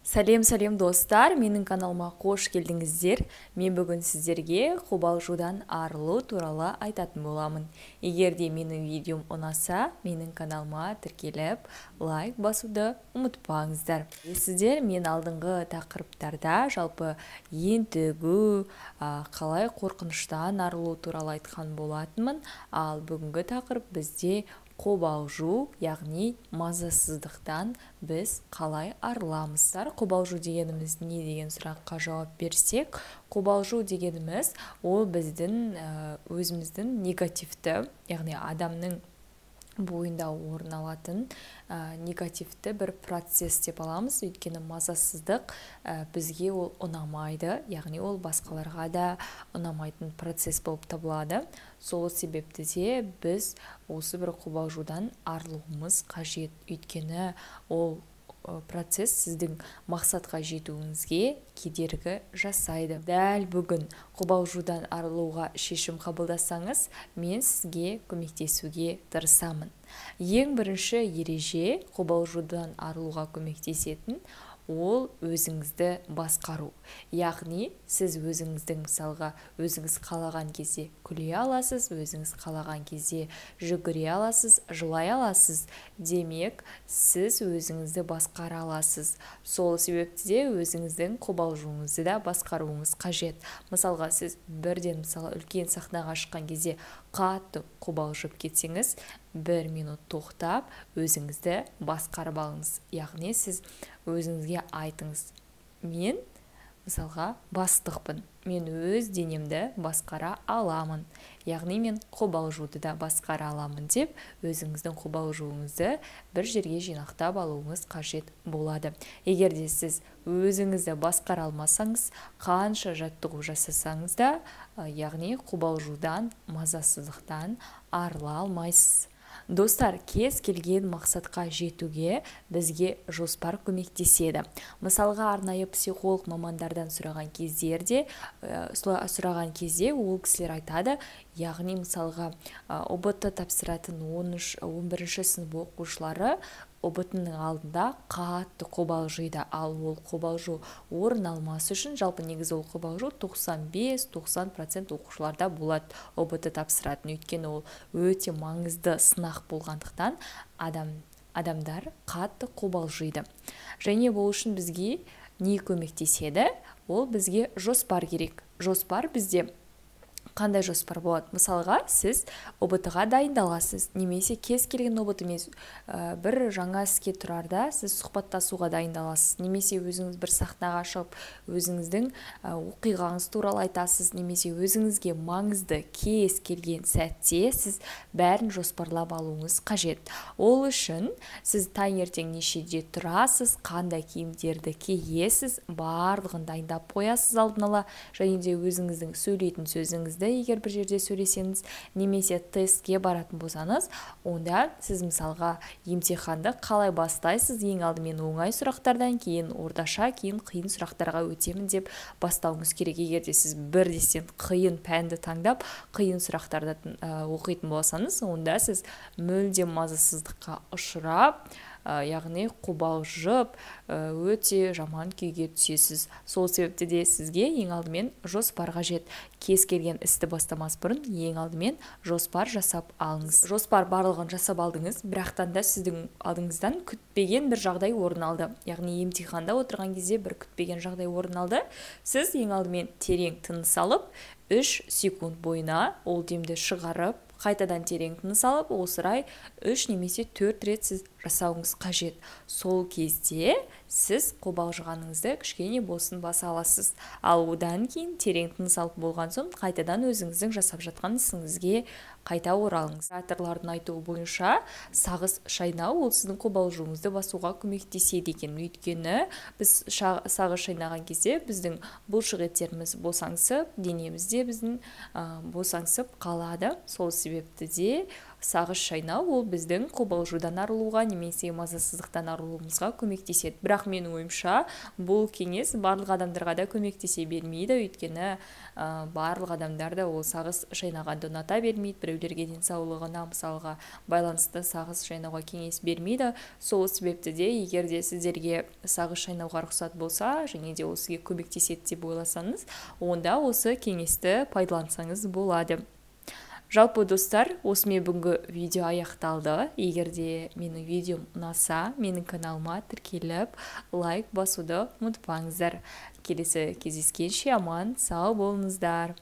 Сәлем, сәлем, достар, менің каналыма қош келдіңіздер. Мен бүгін сіздерге қобалжудан арылу туралы айтатын боламын. Егер де менің видеом ұнаса, менің каналыма тіркеліп, лайк басуды ұмытпаңыздар. Сіздер мен алдыңғы тақырыптарда жалпы ентігу, қалай қорқыныштан арылу туралы айтқан болатынмын. Ал бүгінгі тақырып бізде қобалжу, яғни мазасыздықтан біз қалай арыламыз? Қобалжу дегеніміз не деген сұраққа жауап берсек, қобалжу дегеніміз ол біздің өзіміздің негативті, яғни адамның бойында орын алатын негативті бір процесс деп аламыз. Өйткені мазасыздық бізге ол ұнамайды, яғни ол басқаларға да ұнамайтын процесс болып табылады. Сол себепті де біз осы бір қобалжудан арылуымыз қажет. Өйткені ол процесс сіздің мақсатқа жетуіңізге кедергі жасайды. Дәл бүгін қобалжудан арылуға шешім қабылдасаңыз, мен сізге көмектесуге тырысамын. Ең бірінші ереже қобалжудан арылуға көмектесетін ол өзіңізді басқару. Яғни сіз өзіңіздің, мысалға, өзіңіз қалаған кезде күле аласыз, өзіңіз қалаған кезде жүгіре аласыз, жылай аласыз. Демек, сіз өзіңізді басқара аласыз. Сол себепті де өзіңіздің қобалжуыңызды да басқаруыңыз қажет. Мысалға, сіз бірден, мысалы, үлкен сахнаға шыққан кезде қатты қобалжып кетсеңіз, бір минут тоқтап, өзіңізді басқарып алыңыз. Яғни сіз өзіңізге айтыңыз: мен, мысалға, бастықпын, мен өз денемді басқара аламын, яғни мен қобалжуды да басқара аламын деп өзіңіздің қобалжуыңызды бір жерге жинақтап алуыңыз қажет болады. Егер де сіз өзіңізді басқара алмасаңыз, қанша жаттығу жасасаңыз да, яғни қобалжудан, мазасыздықтан арыла алмайсыз. Достар, кез келген мақсатқа жетуге бізге жоспар көмектеседі. Мысалға, арнайы психолог мамандардан сұраған кезде ол кісілер айтады, яғни мысалға, ҰБТ тапсыратын 11 сынып оқушылары ҰБТ-ның алдында қатты қобалжиды. Ал ол қобалжу орын алмас үшін, жалпы негізі ол қобалжу 95-90% оқушыларда болады ҰБТ тапсыратын. Өйткені ол өте маңызды сынақ болғандықтан адамдар қатты қобалжиды. Және бұл үшін бізге не көмектеседі? Ол бізге жоспар керек. Жоспар бізде қандай жоспар болады? Мысалға, сіз ҰБТ-ға дайындаласыз, немесе кез келген ҰБТ емес, бір жаңа іске тұрарда сіз сұхбаттасуға дайындаласыз, немесе өзіңіз бір сахнаға шығып, өзіңіздің оқиғаңыз туралы айтасыз, немесе өзіңізге маңызды кез келген сәтте сіз бәрін жоспарлап алуыңыз қажет. Ол үшін сіз таңертең нешеде тұрасыз, қандай киімдерді киесіз, барлығын дайындап қоясыз алдын ала, және де өзіңіздің сөйлейтін сөзіңізді, егер бір жерде сөйлесеңіз, немесе тестке баратын болсаңыз, онда сіз, мысалға, емтиханды қалай бастайсыз, ең алдымен оңай сұрақтардан, кейін орташа, кейін қиын сұрақтарға өтемін деп бастауыңыз керек. Егер де сіз бірден қиын пәнді таңдап, қиын сұрақтарды оқитын болсаңыз, онда сіз мүлдем мазасыздыққа ұшырап, яғни қобалжып, өте жаман күйге түсесіз. Сол себепті де сізге ең алдымен жоспар қажет. Кез келген істі бастамас бұрын ең алдымен жоспар жасап алыңыз. Жоспар барлығын жасап алдыңыз, бірақтан да сіздің алдыңыздан күтпеген бір жағдай орын алды. Яғни емтиханда отырған кезде бір күтпеген жағдай орын алды. Сіз ең алдымен терең тыныс алып, 3 секунд бойына ол демді шығарып, қайтадан терең тыныс алып, осылай 3 немесе 4 рет сіз жасауыңыз қажет. Сол кезде сіз қобалжығаныңызды кішкене болсын баса аласыз. Ал одан кейін терең тыныс алып болған соң қайтадан өзіңіздің жасап жатқан ісіңізге қайта оралыңыз. Ораторлардың айтуы бойынша, сағыз шайнау ол сіздің қобалжуыңызды басуға көмектеседі екен. Өйткені біз сағыз шайнаған кезде біздің бұлшық еттеріміз босаңсып, денеміз де біздің босаңсып қалады. Сол себепті де Сағыз шайнау ол біздің қобалжудан арылуға немесе мазасыздықтан арылуымызға көмектеседі. Бірақ менің ойымша, бұл кеңес барлық адамдарға да көмектесе бермейді, өйткені барлық адамдар да ол сағыз шайнағанды ұната бермейді. Біреулерге денсаулығына, мысалға, байланысты сағыз шайнауға кеңес бермейді. Сол себепті де, егер де сіздерге сағыз шайнауға рұқсат болса және де ол сізге көмектеседі деп ойласаңыз, онда осы кеңесті пайдалансаңыз болады. Жалпы, достар, осымен бүгінгі видео аяқталды. Егер де менің видеом ұнаса, менің каналыма тіркеліп, лайк басуды ұмытпаңыздар. Келесі кездескенше аман сау болыңыздар.